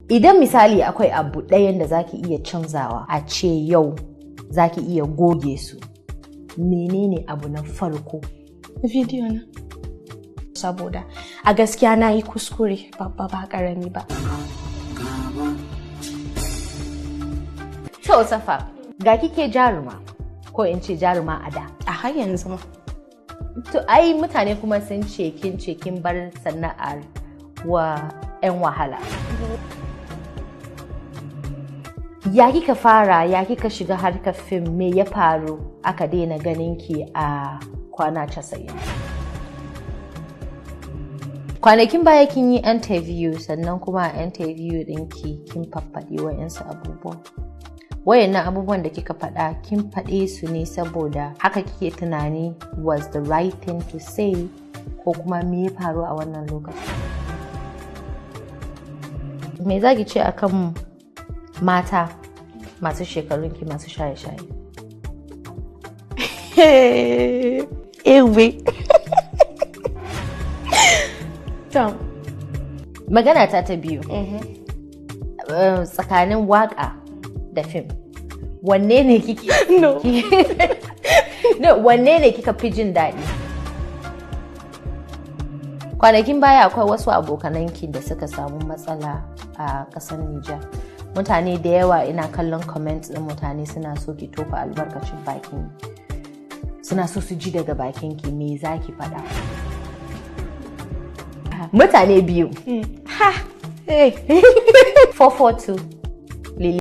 Idan misali akwai abu ɗayan da zaki iya canzawa, a ce yau zaki iya goge su, menene abu na farko? Video na. Saboda a gaskiya na yi kuskure babba, ba karami ba. To Safa, ga kike jaruma, ko in ce jaruma a da. A har yanzu ma. To ai mutane kuma sun ce kin ce kin bar sana'ar wa 'yan wahala. Ya kika fara, ya kika shiga harkar fim, me ya faru aka daina ganin ki a Kwana 90? Kwanakin baya kin yi interview, sannan kuma a interview ɗinki kin faffaɗi wa'yansu abubuwa. Wayannan abubuwan da kika faɗa, kin faɗe su ne saboda haka kike tunani was the right thing to say, ko kuma me ya faru a wannan lokacin? Me za ki ce akan mata masu shekarunki masu shaye-shaye? Ewe. To. Magana ta ta biyu. Tsakanin waka da fim, wanne ne kike No. No, wanne ne kika fi jin daɗi? Kwanakin baya akwai wasu abokananki da suka samu matsala a ƙasar Nijar. Mutane da yawa, ina kallon comments ɗin mutane, suna so ki tofa albarkacin bakin, suna so su ji daga bakinki, me za ki faɗa? Mutane biyu. Ha. Hey. 442.